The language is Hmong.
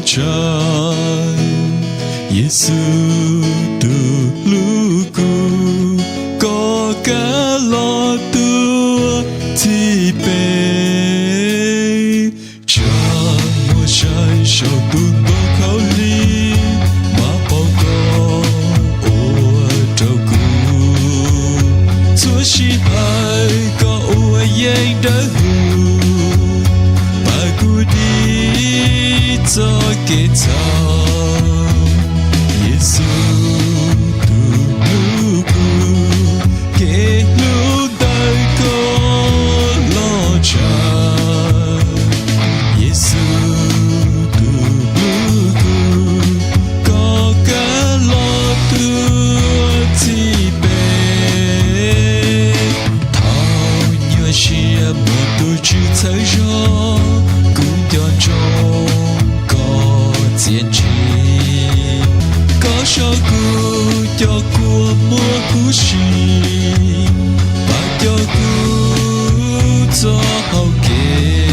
tshaj. Yexus tus hlub kuv, koj kav los tuav txhij peb. Tshaj muag saib saum tus ntoo khaub lig, mas paub koj ua rau kuv. Txhua sij hawm koj ua yeeb dawb huv, pab kuv dim txoj kev txhaum. Yexus tus hlub kuv, kev hlub ntawm koj loj tshaj. Yexus tus hlub kuv, koj kav los tuav txhij peb. Thaum nyuaj siab muaj tus Tswv txhawb zog, kuv nco ntsoov koj txiaj ntsig. Koj sau kuv cov kua muag huv si, pab coj kuv txoj hau kev.